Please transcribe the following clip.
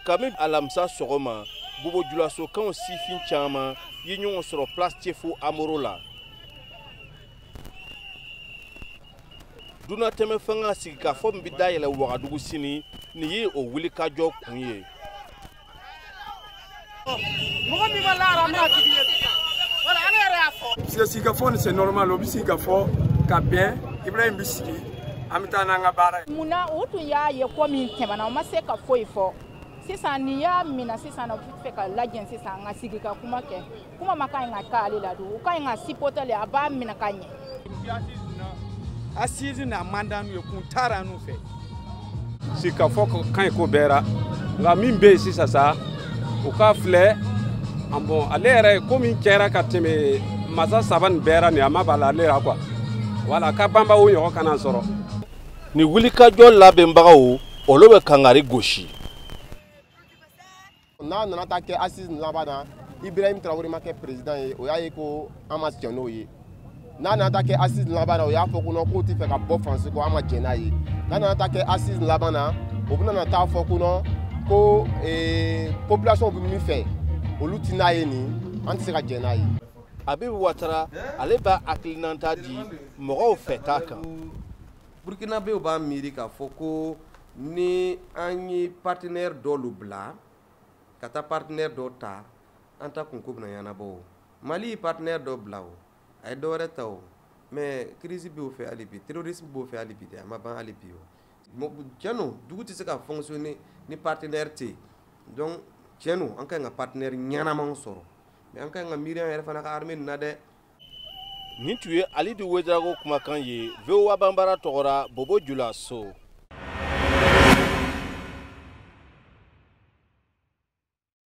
Kabini alamisa sɔgɔma, Bobo Julasokaw sifin caman ye ɲɔgɔn sɔrɔ place Tchefo Amoro la. Dunatɛmɛ fanga sigikafɔ min bɛ dayɛlɛ Wagadugu sini, nin ye o wulikajɔ kun ye. Mɔgɔ min ma lara an bɛna tigi ye sisan. Wala ale yɛrɛ y'a fɔ. Parce que sigikafɔ nin c'est normal, o bɛ sigikafɔ ka bɛn, Ibrahim bɛ sigi, an bɛ taa n'an ka baara ye. Munna u tun y'a ye ko min tɛmɛna, u ma se ka foyi fɔ. Sisan nin y'a minɛ sisan, u bɛ fɛ ka lajɛ sisan ka sigi ka kuma kɛ. Kuma ma ka ɲi ka k'ale la dun, u ka ɲi ka supporter le, a b'a minɛ ka ɲɛ. Assise n'a mandat n'u ye kun taara n'u fɛ. Sigikafɔ ka ɲi ko bɛɛ ra, nka min bɛ yen sisan sa, u k'a filɛ bon ale yɛrɛ ko min kɛra ka tɛmɛ masa saba nin bɛɛ ra nin, a ma b'a la ale la quoi. Wala ka banba o ɲɔgɔn kana sɔrɔ. Nin wulikajɔ labɛnbagaw olu bɛ kangari gosi. N'a nana taa kɛ assise laban na, Ibrahim Traoré ma kɛ président ye, o y'a ye ko an ma jɛn n'o ye. N'a nana taa kɛ assise laban na, o y'a fɔ ko non, k'o tɛ fɛ ka bɔ Faransi kɔ, an ma jɛn n'a ye. N'a nana taa kɛ assise laban na, o bɛna taa fɔ ko non, ko population bɛ min fɛ, olu ti n'a ye nin, an tɛ se ka jɛn n'a ye. Habib Ouattara ale b'a hakilinata di mɔgɔw fɛ t'a kan. Burkinabéw b'a miiri k'a fɔ ko ni an ye partenaire dɔw bila ka taa partenaire dɔ ta, an ta kunko bɛna ɲɛnabɔ o. Mali ye partenaire dɔ bila o, a ye dɔ wɛrɛ ta o, mais crise b'o fɛ hali bi, terrorisme b'o fɛ hali bi dɛ, a ma ban hali bi o. Tiɲɛ don, dugu tɛ se ka fonctionner ni partenaire tɛ yen. Donc tiɲɛ don, an ka ɲi ka partenaire ɲɛnamaw sɔrɔ, mais an ka ɲi ka miiri an yɛrɛ fana ka armée nin na dɛ. Nin tun ye Alidu Ouédraogo kumakan ye VOA Banbara tɔgɔ la Bobo Julaso.